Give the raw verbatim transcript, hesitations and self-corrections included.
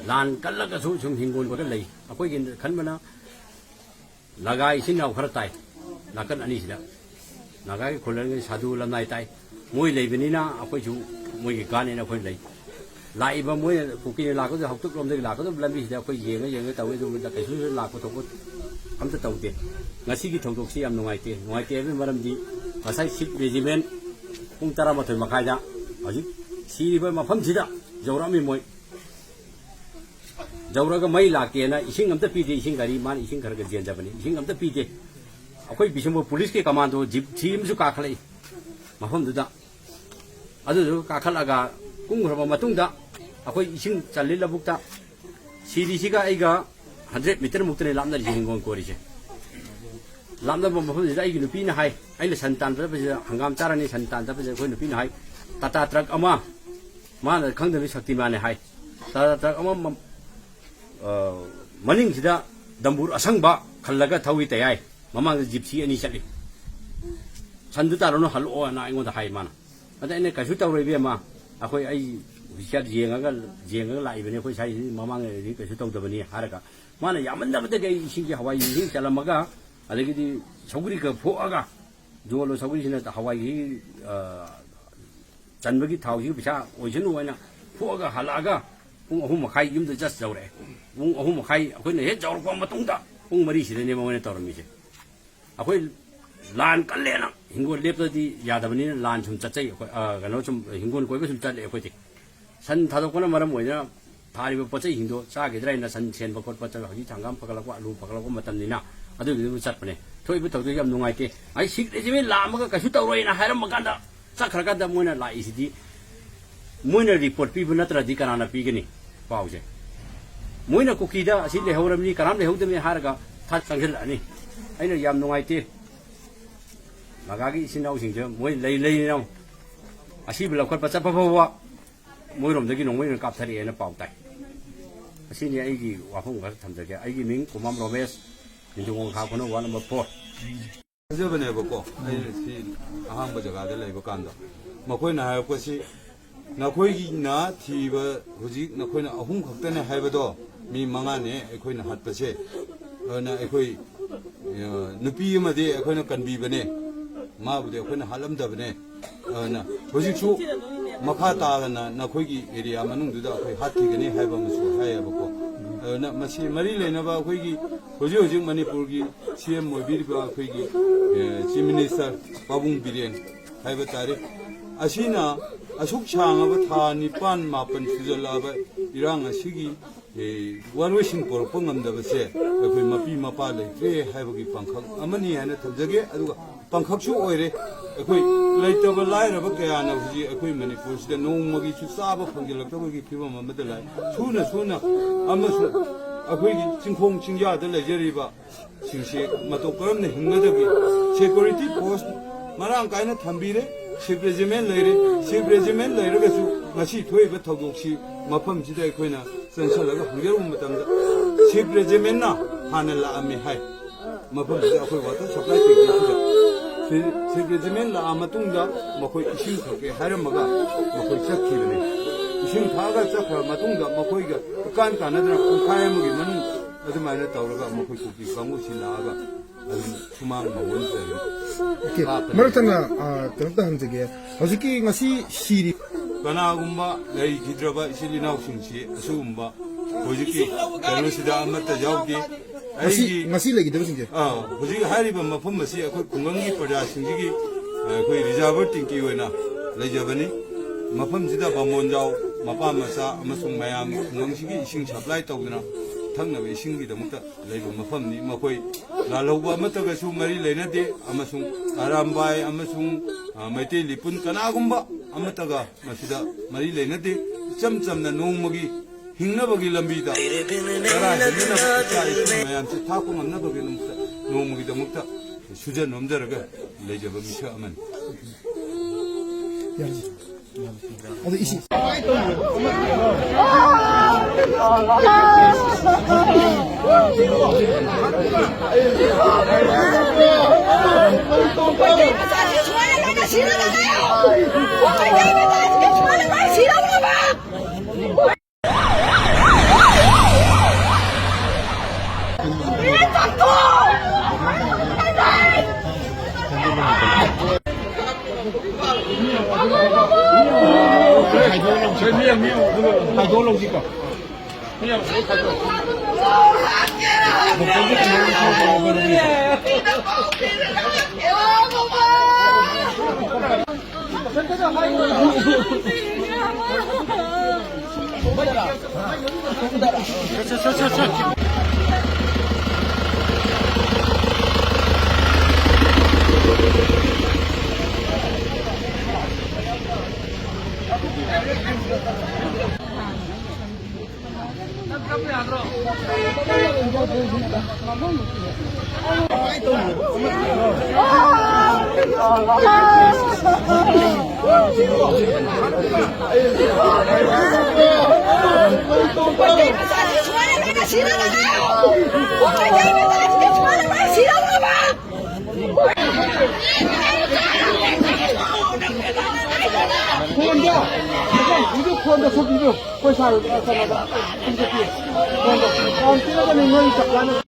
ꯂꯥꯟ ꯀꯜꯂꯒꯁꯨ ꯁꯨꯝ ꯍꯤꯡꯒꯣꯜ ꯈꯔ ꯂꯩ꯫ ꯑꯩꯈꯣꯏꯒꯤ ꯈꯟꯕꯅ ꯅꯥꯒꯥ ꯏꯆꯤꯟ ꯏꯅꯥꯎ ꯈꯔ ꯇꯥꯏ ꯅꯥꯀꯟ ꯑꯅꯤꯁꯤꯗ꯫ ꯅꯥꯒꯥꯒꯤ ꯈꯨꯜꯂꯦꯟꯒꯤ ꯁꯥꯗꯨ ꯂꯝꯅꯥꯏ ꯇꯥꯏ꯫ ꯃꯣꯏ ꯂꯩꯕꯅꯤꯅ ꯑꯩꯈꯣꯏꯁꯨ ꯃꯣꯏꯒꯤ ꯒꯥꯔꯗꯅꯦꯅ ꯑꯩꯈꯣꯏ ꯂꯩ꯫ ꯂꯥꯛꯏꯕ ꯃꯣꯏ ꯀꯨꯀꯤꯅ ꯂꯥꯛꯀꯗꯕ ꯍꯧꯇꯛꯂꯣꯝꯗꯒꯤ ꯂꯥꯛꯀꯗꯕ ꯂꯝꯕꯤꯁꯤꯗ ꯑꯩꯈꯣꯏ ꯌꯦꯡꯉ ꯌꯦꯡꯉ ꯇꯧꯏ꯫ ꯑꯗꯨꯒ ꯀꯩꯁꯨ ꯂꯥꯛꯄ ꯊꯣꯛꯄ ꯑꯝꯇ ꯇꯧꯗꯦ꯫ ꯉꯁꯤꯒꯤ ꯊꯧꯗꯣꯛꯁꯤ ꯌꯥꯝ ꯅꯨꯡꯉꯥꯏꯇꯦ꯫ ꯅꯨꯡꯉꯥꯏꯇꯦ ꯍꯥꯏꯕꯒꯤ ꯃꯔꯝꯗꯤ ꯉꯁꯥꯏ ꯁꯤꯈ ꯔꯦꯖꯤꯃꯦꯟ ꯄꯨꯡ ꯇꯔꯥꯃꯥꯊꯣꯏ ꯃꯈꯥꯏꯗ ꯍꯧꯖꯤꯛ ꯁꯤꯔꯤꯕ ꯃꯐꯝꯁꯤꯗ ꯌꯧꯔꯛꯑꯝꯃꯤ꯫ ꯃꯣꯏ ꯌꯧꯔꯒ ꯃꯩ ꯂꯥꯛꯇꯦꯅ ꯏꯁꯤꯡ ꯑꯝꯇ ꯄꯤꯗꯦ꯫ ꯏꯁꯤꯡ ꯒꯥꯔꯤ, ꯃꯥꯅ ꯏꯁꯤꯡ ꯈꯔ ꯈꯔ ꯆꯦꯟꯖꯕꯅꯤ, ꯏꯁꯤꯡ ꯑꯝꯇ ꯄꯤꯗꯦ꯫ ꯑꯩꯈꯣꯏ ꯕꯤꯁꯦꯝꯄꯨꯔ ꯄꯨꯂꯤꯁꯀꯤ ꯀꯃꯥꯟꯗꯣ ꯖꯤꯞꯁꯤ ꯑꯃꯁꯨ ꯀꯥꯈꯠꯂꯛꯏ ꯃꯐꯝꯗꯨꯗ꯫ ꯑꯗꯨꯗꯨꯒ ꯀꯥꯈꯠꯂꯒ ꯀꯨꯝꯈ꯭ꯔꯕ ꯃꯇꯨꯡꯗ ꯑꯩꯈꯣꯏ ꯏꯁꯤꯡ ꯆꯜꯂꯤ ꯂꯧꯕꯨꯛꯇ꯫ ꯁꯤꯔꯤꯁꯤꯒ ꯑꯩꯒ ꯍꯟꯗ꯭ꯔꯦꯠ ꯃꯤꯇꯔ ꯃꯨꯛꯇꯅꯤ ꯂꯥꯞꯅꯔꯤꯁꯦ, ꯍꯤꯡꯒꯣꯜ ꯀꯣꯏꯔꯤꯁꯦ꯫ ꯂꯥꯞꯅꯕ ꯃꯐꯝꯁꯤꯗ ꯑꯩꯒꯤ ꯅꯨꯄꯤꯅ ꯍꯥꯏ, ꯑꯩꯅ ꯁꯟ ꯇꯥꯟ ꯆꯠꯄꯁꯤꯗ, ꯍꯪꯒꯥꯝ ꯆꯥꯔꯅꯤ ꯁꯟ ꯇꯥꯟ ꯆꯠꯄꯁꯤꯗ, ꯑꯩꯈꯣꯏ ꯅꯨꯄꯤꯅ ꯍꯥꯏ, ꯇꯥꯇꯥ ꯇ꯭ꯔꯛ ꯑꯃ, ꯃꯥꯅ ꯈꯪꯗꯕꯤ ꯁꯛꯇꯤꯃꯥꯟꯅꯦ ꯍꯥꯏ, ꯇꯥꯇꯥ ꯇ꯭ꯔꯛ ꯑꯃ ꯃ-, ꯑ, ꯃꯅꯤꯡꯁꯤꯗ ꯗꯝꯕꯨꯔ ꯑꯁꯪꯕ ꯈꯜꯂꯒ ꯊꯧꯏ ꯇꯌꯥꯏ꯫ ꯃꯃꯥꯡꯗ ꯖꯤꯞꯁꯤ ꯑꯅꯤ ꯆꯠꯂꯤ꯫ "ꯁꯟꯗꯨ ꯇꯥꯔꯨꯅꯨ, ꯍꯜꯂꯛꯑꯣꯅ" ꯑꯩꯉꯣꯟꯗ ꯍꯥꯏ ꯃꯥꯅ꯫ ꯑꯗ ꯑꯩꯅ, "ꯀꯩꯁꯨ ꯇꯧꯔꯣꯏ ꯏꯕꯦꯝꯃ, ꯑꯩꯈꯣꯏ, ꯑꯩ ꯍꯧꯖꯤꯛ ꯌꯦꯡꯉꯒ, ꯌꯦꯡꯉꯒ ꯂꯥꯛꯏꯕꯅꯤ, ꯑꯩꯈꯣꯏ ꯁ꯭ꯋꯥꯏꯁꯤ ꯃꯃꯥꯡꯗꯗꯤ ꯀꯩꯁꯨ ꯇꯧꯗꯕꯅꯤ" ꯍꯥꯏꯔꯒ, ꯃꯥꯅ ꯌꯥꯝꯃꯟꯗꯕꯗꯒꯤ ꯑꯩ ꯏꯁꯤꯡꯁꯦ, ꯍꯋꯥꯏ ꯏꯁꯤꯡ ꯆꯠꯂꯝꯃꯒ, ꯑꯗꯒꯤꯗꯤ ꯁꯧꯒ꯭ꯔꯤ ꯈꯔ ꯐꯣꯛꯑꯒ, "ꯌꯣꯜꯂꯣ, ꯁꯧꯒ꯭ꯔꯤꯁꯤꯅ ꯍꯋꯥꯏꯒꯤ, ꯑ, ꯆꯟꯕꯒꯤ ꯊꯥꯎꯁꯤꯒꯤ ꯄꯩꯁꯥ ꯑꯣꯏꯁꯅꯨ" ꯍꯥꯏꯅ ꯐꯣꯛꯑꯒ ꯍꯜꯂꯛꯑꯒ ꯄꯨꯡ ꯑꯍꯨꯝ ꯃꯈꯥꯏ ꯌꯨꯝꯗ just ꯌꯧꯔꯛꯑꯦ꯫ ꯄꯨꯡ ꯑꯍꯨꯝ ꯃꯈꯥꯏ ꯑꯩꯈꯣꯏꯅ ꯍꯦꯛ ꯌꯧꯔꯛꯄ ꯃꯇꯨꯡꯗ ꯄꯨꯡ ꯃꯔꯤꯁꯤꯗꯅꯦ ꯃꯣꯏꯅ ꯇꯧꯔꯝꯃꯤꯁꯦ꯫ ꯑꯩꯈꯣꯏ ꯂꯥꯟ ꯀꯜꯂꯦꯅ ꯍꯤꯡꯒꯣꯜ ꯂꯦꯞꯄꯗꯤ ꯌꯥꯗꯕꯅꯤꯅ ꯂꯥꯟ ꯁꯨꯝ ꯆꯠꯆꯩ꯫ ꯑꯩꯈꯣꯏ, ꯑ, ꯀꯩꯅꯣ ꯁꯨꯝ ꯍꯤꯡꯒꯣꯜ ꯀꯣꯏꯕ ꯁꯨꯝ ꯆꯠꯂꯦ ꯑꯩꯈꯣꯏꯗꯤ꯫ ꯁꯟ ꯊꯥꯗꯣꯛꯄꯅ ꯃꯔꯝ ꯑꯣꯏꯗꯨꯅ ꯊꯥꯔꯤꯕ ꯄꯣꯠ ꯆꯩꯁꯤꯡꯗꯣ ꯆꯥꯈꯤꯗ꯭ꯔꯥ ꯍꯥꯏꯅ ꯁꯟ ꯁꯦꯟꯕ ꯈꯣꯠꯄ ꯆꯠꯂ, ꯍꯧꯖꯤꯛ ꯍꯪꯒꯥꯝ ꯐꯒꯠꯂꯛꯄ, ꯑꯂꯨ ꯐꯒꯠꯂꯛꯄ ꯃꯇꯝꯅꯤꯅ ꯑꯗꯨꯒꯤꯗꯨ ꯑꯗꯨꯝ ꯆꯠꯄꯅꯦ꯫ ꯊꯣꯛꯏꯕ ꯊꯧꯗꯣꯛ ꯌꯥꯝ ꯅꯨꯡꯉꯥꯏꯇꯦ꯫ ꯑꯩ ꯁꯤꯈ ꯔꯦꯖꯤꯃꯦꯟ ꯂꯥꯛꯑꯝꯃꯒ ꯀꯩꯁꯨ ꯇꯧꯔꯣꯏꯅ ꯍꯥꯏꯔꯝꯃ ꯀꯥꯟꯗ, ꯆꯠꯈ꯭ꯔꯀꯥꯟꯗ ꯃꯣꯏꯅ ꯂꯥꯛꯏꯁꯤꯗꯤ, ꯃꯣꯏꯅ ꯔꯤꯄꯣꯔꯠ ꯄꯤꯕ ꯅꯠꯇ꯭ꯔꯗꯤ ꯀꯅꯥꯅ ꯄꯤꯒꯅꯤ ꯄꯥꯎꯁꯦ? ꯃꯣꯏꯅ ꯀꯨꯀꯤꯗ ꯑꯁꯤ ꯂꯩꯍꯧꯔꯕꯅꯤ, ꯀꯅꯥꯝ ꯂꯩꯍꯧꯗꯕꯅꯤ ꯍꯥꯏꯔꯒ ꯊꯥ ꯆꯪꯁꯤꯜꯂꯛꯑꯅꯤ꯫ ꯑꯩꯅ ꯌꯥꯝ ꯅꯨꯡꯉꯥꯏꯇꯦ꯫ ꯅꯥꯒꯥꯒꯤ ꯏꯆꯤꯟ ꯏꯅꯥꯎꯁꯤꯡꯁꯦ ꯃꯣꯏ ꯂꯩ ꯂꯩꯔꯤꯅ ꯑꯁꯤꯕ ꯂꯧꯈꯠꯄ ꯆꯠꯄ ꯐꯥꯎꯕ ꯃꯣꯏꯔꯣꯝꯗꯒꯤ ꯅꯣꯡꯃꯩ ꯑꯣꯏꯅ ꯀꯥꯞꯊꯔꯛꯑꯦꯅ ꯄꯥꯎ ꯇꯥꯏ꯫ ꯑꯁꯤꯅꯤ ꯑꯩꯒꯤ ꯋꯥꯐꯝ ꯈꯔ ꯊꯝꯖꯒꯦ꯫ ꯑꯩꯒꯤ ꯃꯤꯡ ꯀꯨꯃꯥꯝ ꯔꯣꯃꯦꯁ, ꯅꯤꯡꯊꯧ ꯈꯥ ꯈꯨꯅꯧ ꯋꯥꯔꯗ ꯅꯝꯕꯔ ꯐꯣꯔ꯫ ꯐꯖꯕꯅꯦꯕꯀꯣ, ꯑꯩ ꯁꯤ ꯑꯍꯥꯡꯕ ꯖꯒꯥꯗ ꯂꯩꯕ ꯀꯥꯟꯗ ꯃꯈꯣꯏꯅ ꯍꯥꯏꯔꯛꯄꯁꯤ, ꯅꯈꯣꯏꯒꯤꯅ ꯊꯤꯕ ꯍꯧꯖꯤꯛ ꯅꯈꯣꯏꯅ ꯑꯍꯨꯝ ꯈꯛꯇꯅꯦ ꯍꯥꯏꯕꯗꯣ, ꯃꯤ ꯃꯉꯥꯅꯦ ꯑꯩꯈꯣꯏꯅ ꯍꯥꯠꯄꯁꯦ꯫ ꯑꯗꯨꯅ ꯑꯩꯈꯣꯏ, ꯑ, ꯅꯨꯄꯤ ꯑꯃꯗꯤ ꯑꯩꯈꯣꯏꯅ ꯀꯟꯕꯤꯕꯅꯦ, ꯃꯥꯕꯨꯗꯤ ꯑꯩꯈꯣꯏꯅ ꯍꯥꯠꯂꯝꯗꯕꯅꯦ꯫ ꯑꯗꯨꯅ ꯍꯧꯖꯤꯛꯁꯨ ꯃꯈꯥ ꯇꯥꯗꯅ ꯅꯈꯣꯏꯒꯤ ꯑꯦꯔꯤꯌꯥ ꯃꯅꯨꯡꯗꯨꯗ ꯑꯩꯈꯣꯏ ꯍꯥꯠꯈꯤꯒꯅꯤ ꯍꯥꯏꯕ ꯑꯃꯁꯨ ꯍꯥꯏꯌꯦꯕꯀꯣ꯫ ꯑꯗꯨꯅ ꯃꯁꯤ ꯃꯔꯤ ꯂꯩꯅꯕ ꯑꯩꯈꯣꯏꯒꯤ ꯍꯧꯖꯤꯛ ꯍꯧꯖꯤꯛ ꯃꯅꯤꯄꯨꯔꯒꯤ ꯁꯤ ꯑꯦꯝ ꯑꯣꯏꯕꯤꯔꯤꯕ ꯑꯩꯈꯣꯏꯒꯤ, ꯑ, ꯆꯤꯐ ꯃꯤꯅꯤꯁꯇꯔ ꯄꯥꯕꯨꯡ ꯕꯤꯔꯦꯟ ꯍꯥꯏꯕ ꯇꯥꯔꯦ꯫ ꯑꯁꯤꯅ ꯑꯁꯨꯛ ꯁꯥꯡꯉꯕ ꯊꯥ ꯅꯤꯄꯥꯟ ꯃꯥꯄꯟ ꯁꯨꯖꯜꯂꯛꯑꯕ ꯏꯔꯥꯡ ꯑꯁꯤꯒꯤ, ꯑꯦ, ꯋꯥꯔꯣꯏꯁꯤꯟ ꯄꯨꯔꯛꯄ ꯉꯝꯗꯕꯁꯦ ꯑꯩꯈꯣꯏ ꯃꯄꯤ ꯃꯄꯥ ꯂꯩꯇ꯭ꯔꯦ ꯍꯥꯏꯕꯒꯤ ꯄꯥꯡꯈꯛ ꯑꯃꯅꯤ ꯍꯥꯏꯅ ꯊꯝꯖꯒꯦ꯫ ꯑꯗꯨꯒ ꯄꯥꯡꯈꯛꯁꯨ ꯑꯣꯏꯔꯦ꯫ ꯑꯩꯈꯣꯏ ꯂꯩꯇꯕ ꯂꯥꯏꯔꯕ ꯀꯌꯥꯅ ꯍꯧꯖꯤꯛ ꯑꯩꯈꯣꯏ ꯃꯅꯤꯄꯨꯔꯁꯤꯗ ꯅꯣꯡꯃꯒꯤꯁꯨ ꯆꯥꯕ ꯐꯪꯖꯤꯜꯂꯛꯇꯕꯒꯤ ꯐꯤꯕꯝ ꯑꯃꯗ ꯂꯥꯛꯏ꯫ ꯁꯨꯅ ꯁꯨꯅ ꯑꯃꯁꯨꯡ ꯑꯩꯈꯣꯏꯒꯤ ꯆꯤꯡꯈꯣꯡ ꯆꯤꯡꯌꯥꯗ ꯂꯩꯖꯔꯤꯕ ꯁꯤꯡꯁꯤ ꯃꯇꯧ ꯀꯔꯝꯅ ꯍꯤꯡꯒꯗꯒꯦ? ꯁꯦꯀ꯭ꯌꯨꯔꯤꯇꯤ ꯐꯣꯔꯁ ꯃꯔꯥꯡ ꯀꯥꯏꯅ ꯊꯝꯕꯤꯔꯦ, ꯁꯤꯞ ꯔꯦꯖꯤꯃꯦꯟ ꯂꯩꯔꯦ꯫ ꯁꯤꯞ ꯔꯦꯖꯤꯃꯦꯟ ꯂꯩꯔꯒꯁꯨ ꯉꯁꯤ ꯊꯣꯛꯏꯕ ꯊꯧꯗꯣꯛꯁꯤ ꯃꯐꯝꯁꯤꯗ ꯑꯩꯈꯣꯏꯅ ꯆꯪꯁꯜꯂꯒ ꯍꯪꯖꯔꯨꯕ ꯃꯇꯝꯗ ꯁꯤꯞ ꯔꯦꯖꯤꯃꯦꯟꯅ ꯍꯥꯟꯅ ꯂꯥꯛꯑꯝꯃꯤ ꯍꯥꯏ꯫ ꯃꯐꯝꯁꯤꯗ ꯑꯩꯈꯣꯏ ꯋꯥꯇꯔ ꯁꯄ꯭ꯂꯥꯏ ꯇꯦꯡꯀꯤꯁꯤꯗ ꯁꯤ-, ꯁꯤꯞ ꯔꯦꯖꯤꯃꯦꯟ ꯂꯥꯛꯑ ꯃꯇꯨꯡꯗ ꯃꯈꯣꯏ ꯏꯁꯤꯡ ꯊꯛꯀꯦ ꯍꯥꯏꯔꯝꯃꯒ ꯃꯈꯣꯏ ꯆꯠꯈꯤꯕꯅꯤ꯫ ꯏꯁꯤꯡ ꯊꯛꯑꯒ ꯆꯠꯈ꯭ꯔ ꯃꯇꯨꯡꯗ ꯃꯈꯣꯏꯒ ꯏꯀꯥꯟ ꯀꯥꯟꯅꯗꯅ ꯄꯨꯡꯈꯥꯏ ꯑꯃꯒꯤ ꯃꯅꯨꯡ ꯑꯗꯨꯃꯥꯏꯅ ꯇꯧꯔꯒ ꯃꯈꯣꯏ ꯀꯨꯀꯤ ꯀꯥꯡꯕꯨꯁꯤ ꯂꯥꯛꯑꯒ ꯑꯗꯨꯝ ꯁꯨꯃꯥꯡ ꯃꯥꯡꯒꯣꯟꯁꯤꯗ ꯑꯗꯨꯝ ꯑꯣꯀꯦ꯫ ꯍꯥꯞꯄꯅꯤ꯫ ꯃꯔꯛ ꯊꯠꯅ, ꯑ, ꯀꯩꯅꯣꯝꯇ ꯍꯪꯖꯒꯦ꯫ ꯍꯧꯖꯤꯛꯀꯤ ꯉꯁꯤ ꯁꯤꯔꯤ ꯀꯅꯥꯒꯨꯝꯕ ꯂꯩꯈꯤꯗ꯭ꯔꯕ ꯏꯆꯤꯜ ꯏꯅꯥꯎꯁꯤꯡꯁꯤ ꯑꯁꯤꯒꯨꯝꯕ ꯍꯧꯖꯤꯛꯀꯤ ꯀꯩꯅꯣꯁꯤꯗ ꯑꯃꯠꯇ ꯌꯥꯎꯗꯦ꯫ ꯉꯁꯤ, ꯑꯩꯒꯤ ꯉꯁꯤ ꯂꯩꯈꯤꯗꯕꯁꯤꯡꯁꯦ? ꯑꯥ, ꯍꯧꯖꯤꯛ ꯍꯥꯏꯔꯤꯕ ꯃꯐꯝ ꯑꯁꯤ ꯑꯩꯈꯣꯏ ꯈꯨꯡꯒꯪꯒꯤ ꯄ꯭ꯔꯖꯥꯁꯤꯡꯁꯤꯒꯤ, ꯑ, ꯑꯩꯈꯣꯏ ꯔꯤꯖꯥꯔꯚꯔ ꯇꯦꯡꯀꯤ ꯑꯣꯏꯅ ꯂꯩꯖꯕꯅꯤ꯫ ꯃꯐꯝꯁꯤꯗ ꯕꯥꯃꯣꯟꯖꯥꯎ, ꯃꯄꯥ ꯃꯆꯥ ꯑꯃꯁꯨꯡ ꯃꯌꯥꯝ ꯈꯨꯡꯒꯪꯁꯤꯒꯤ ꯏꯁꯤꯡ ꯁꯄ꯭ꯂꯥꯏ ꯇꯧꯗꯨꯅ ꯊꯛꯅꯕ ꯏꯁꯤꯡꯒꯤꯗꯃꯛꯇ ꯂꯩꯕ ꯃꯐꯝꯅꯤ꯫ ꯃꯈꯣꯏ ꯂꯥꯜꯍꯧꯕ ꯑꯃꯠꯇꯒꯁꯨ ꯃꯔꯤ ꯂꯩꯅꯗꯦ ꯑꯃꯁꯨꯡ ꯑꯔꯥꯝꯕꯥꯏ ꯑꯃꯁꯨꯡ, ꯑ, ꯃꯩꯇꯩ ꯂꯤꯄꯨꯟ ꯀꯅꯥꯒꯨꯝꯕ ꯑꯃꯠꯇꯒ ꯃꯁꯤꯗ ꯃꯔꯤ ꯂꯩꯅꯗꯦ꯫ ꯏꯆꯝ ꯆꯝꯅ ꯅꯣꯡꯃꯒꯤ ꯍꯤꯡꯅꯕꯒꯤ ꯂꯝꯕꯤꯗ ꯆꯔꯥ ꯍꯦꯟꯅꯅꯕ ꯏꯆꯥ ꯏꯁꯨ ꯃꯌꯥꯝꯁꯦ ꯊꯥꯛꯄ ꯉꯝꯅꯕꯒꯤꯗꯃꯛꯇ ꯅꯣꯡꯃꯒꯤꯗꯃꯛꯇ ꯁꯨꯖ ꯅꯣꯝꯖꯔꯒ ꯂꯩꯖꯕ ꯃꯤꯁꯛ ꯑꯃꯅꯤ꯫ ꯑꯗꯣ ꯏꯁꯤꯡ ꯍꯥꯏꯗꯣꯛꯑ ꯂꯧꯁꯤꯀꯣ꯫ ꯐꯣꯟꯗꯣ, ꯏꯕꯨꯡ, ꯏꯕꯨꯡ, ꯐꯣꯟꯗꯣ ꯁꯨꯝ ꯄꯤꯕꯤꯌꯨ꯫ ꯑꯩꯈꯣꯏ ꯁꯥꯔ, ꯑ, ꯀꯩꯅꯣꯗ, ꯁꯨꯝ ꯄꯤꯌꯨ꯫ ꯐꯣꯟꯗꯣ, ꯌꯥꯝ ꯄꯤꯔꯒꯅꯤ ꯅꯣꯏ ꯆꯞ ꯆꯥꯅ꯫